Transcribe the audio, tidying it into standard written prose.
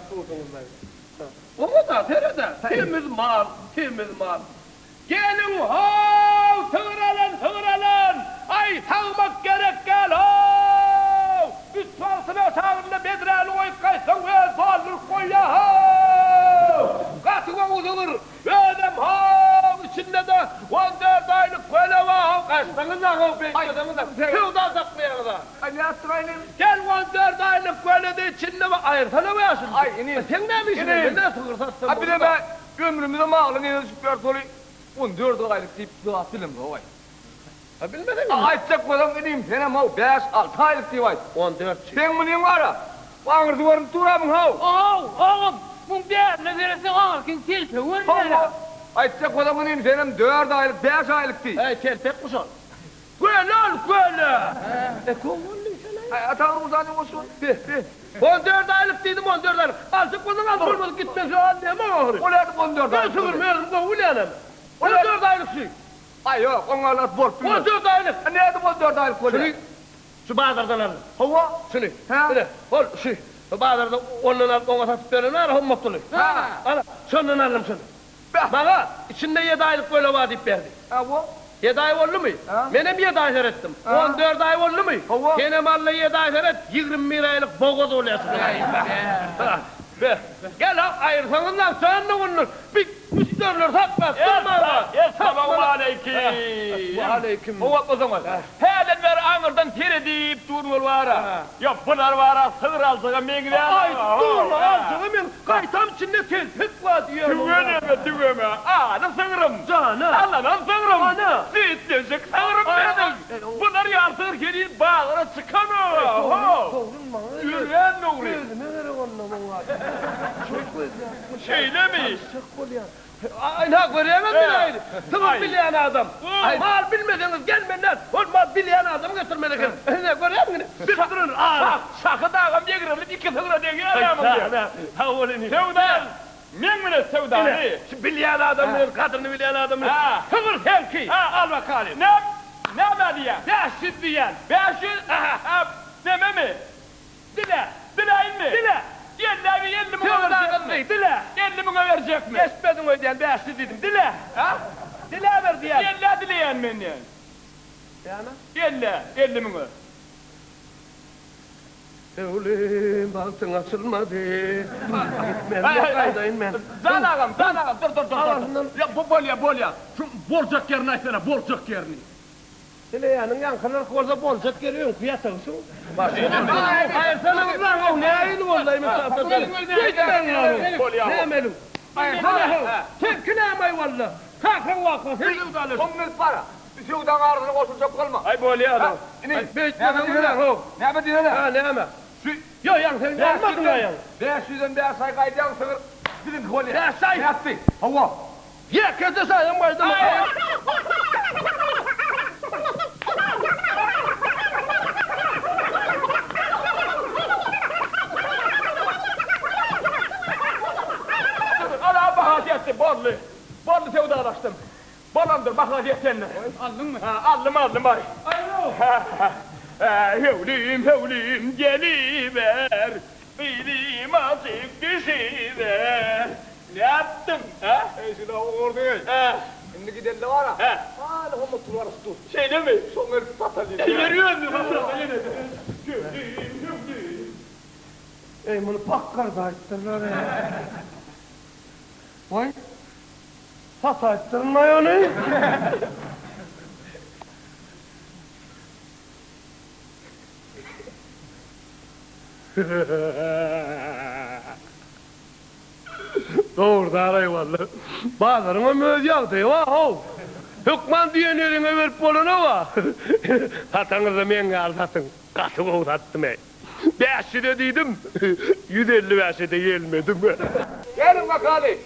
dursuňyz-laý. Oňa-da sered-ä, semiz mal, semiz mal. Geliň how, sygyr alan, sygyr alan! Aý, sagmak gerek däl how! Üç wagtyny aşagynda bedräni goýup gaýtsaň özi dolduryp goýýa how! Gaty gowy sygyr, özem how, içinde-de 14 aýlyk göle bar how, gaçsaňyz-a how, beýtmeseňiz-a, söwda saklaýaňyz-a. Aý, nätdiň-aý inim? Gel 14 aýlyk göle-de içinde bar, aýyrsana bu ýaşuly. Aý, inim. Seň näme işiň bar, men-ä sygyr satsam A bizem-ä Ömrümize malyň yzyna düşüp ýörüs ol 14 aýlyk diýip zat bilemzok-aý. A bilmeseň indi. Aýtjak bolsaň inim senem-how bäş-alty aýlyk diýip aýt. On dörtçi. Seň munyň bar-a. Bu aňyrsy görnüp dur-a muň how. How, agam, muň bärine seretseň aňyrkyň telpegi görünýär-ä. Hawa, aýtjak bolsaň inim senem dört aýlyk, bäş aýlyk diý. Äý, telpekmi şol? Göle ol, göle! E, gowy boldy diýsene. Aý, Atagyr Gurjanyň goşuny. Be, be. 14 aýlyk diýdim, 14 aýlyk. Aljak bolsaň al, bolmadyk gitmese al diýemok ahyry. Ol ädim 14 Men aýlyk. sygyrmy özüm gowy bilýänem. 14 aýlyk şu. Aý, ýok, oňa alat bolup bilmez. 14 aýlyk. A nädip 14 aýlyk bolýar? Şuny şu bazardan aldym. Hawa. Şuny. Hä? Ine, hol şu. Şu bazarda ondan alyp oňa satyp beren bar, Hommatguly. Hä. Ana, şondan aldym şuny. Beh! Maňa, içinde ýedi aýlyk göle bar diýip berdi. Hawa. Ýedi aý boldumy? Hä? Menem ýedi aý seretdim. Hä? 14 aý boldumy? Hawa. Senem al-da ýedi aý seret, 21 aýlyk bogaz bolýar şu Beh! Beh! Gel-ha, aýyrsaňyz nagşan-da ondan. Bir müşderiler saklap durmaga. Essalawmaleýkim. Waleýkim. Howatlasaňyz. Hälden bäri aňyrdan seredip durun ol bara. Ýa bular bara sygyr aljaga meňzänok. Aýdyp durma, aljaga meň gaýtam içinde telpek bar diýýän. Tüweleme, tüweme. Ana sygrym. Jana. Alanan sygrym. Ana. Süýtlenjek sygrym meniň. Bular ýaly sygyr heniz bazara çykanok. Dogry, dogry maňa gerek. Örän dogry. Özüme gerek onda muň ady. Şol gözläp. Şeýlemi? Alyşjak bolýan. Ynha görýäňizmi nähili? Sygyr bilýän adam. Mal bilmeseňiz gel menden ol mal bilýän adamy getirmeli eken. Ine görýäňmi ine. Bilip duran ara. Şahy dagam ýegrelip iki sygyra degýär ýa muň diýen. Sag bol inim. Söwda meň bilen söwdany. Ine şu bilýän adam bilen gadryny bilýän adam bilen. Sygyr seňki. Al bakaly. Näme näme diýýäň? 500 diýýän. 500? Aha. Nememi? Dile! Diläýinmi? Dile! Ellägi 50 müňe Söwda berjekmi? gyzdy, dile! 50 müňe berjekmi? Eşitmediň öýdýän, 500 diýdim. Dile! Ha? Diläber diýýän. Ellä dileýän men diýen. Näme? Ellä, 50 müňe. Höwlim, bagtyň açylmady. Gitmeli, gaýdaýyn men. Jan agam, jan agam, dur, dur, dur, dur. Alasyndan. Ýa, bu bolýa, bolýa. Şu boljak ýerini aýtsana, boljak ýerini. Dileýäniň ýaňky nyrhy bolsa boljak ýeri öňki ýatagy şu. Aýyrsana nähili boldy Nämeliň? Aýyrsana Seňki näme walla? Kakaň waka sen söwdalaşyp. Soň gelip bar-a. Bir söwdaň arasyna goşuljak bolma. Aý bolýa-da. Ine, Beýtmeseň how. Näme diýsene? Ha näme? Şu Ýok ýaňy sen almadyň aýaň. 500-den bäş aý gaýdýaň sygyr biziňki bolýa. Bäş aý? Nätdi? Hawa. Ýekeje şaýam gaýdama. Ala bahasy ýetdi, boldy. Boldy söwdalaşdym. Bolandyr, bahasy ýetendir. Aldyňmy? Ha, aldym, aldym, aý. Höwlim, höwlim, geliber. Gyzym açyk düşüber. Nätdiň, hä? Eý, şuna oňardyň-eý. Hä. Indi gidende bar-a. Hä. Haly hommat turar dur. Şeýlemi? Şoň gelip sataly. Ýeri özüni satrasa ýene-de. Höwlim, höwlim. Eý, muny pakgardaýypdyrlar-eý. Waý, sataýypdyryn-aý ony. Dogry daraý walla. Bazaryňam öz ýagdaýy bar how. Hökman diýen ýeriňe berip bolanok-a. Sataňyzda meň ýaly satyň. Gaty gowy satdym-eý. 500-e diýdim, 155-e-de gelmedim. Geliň bakaly.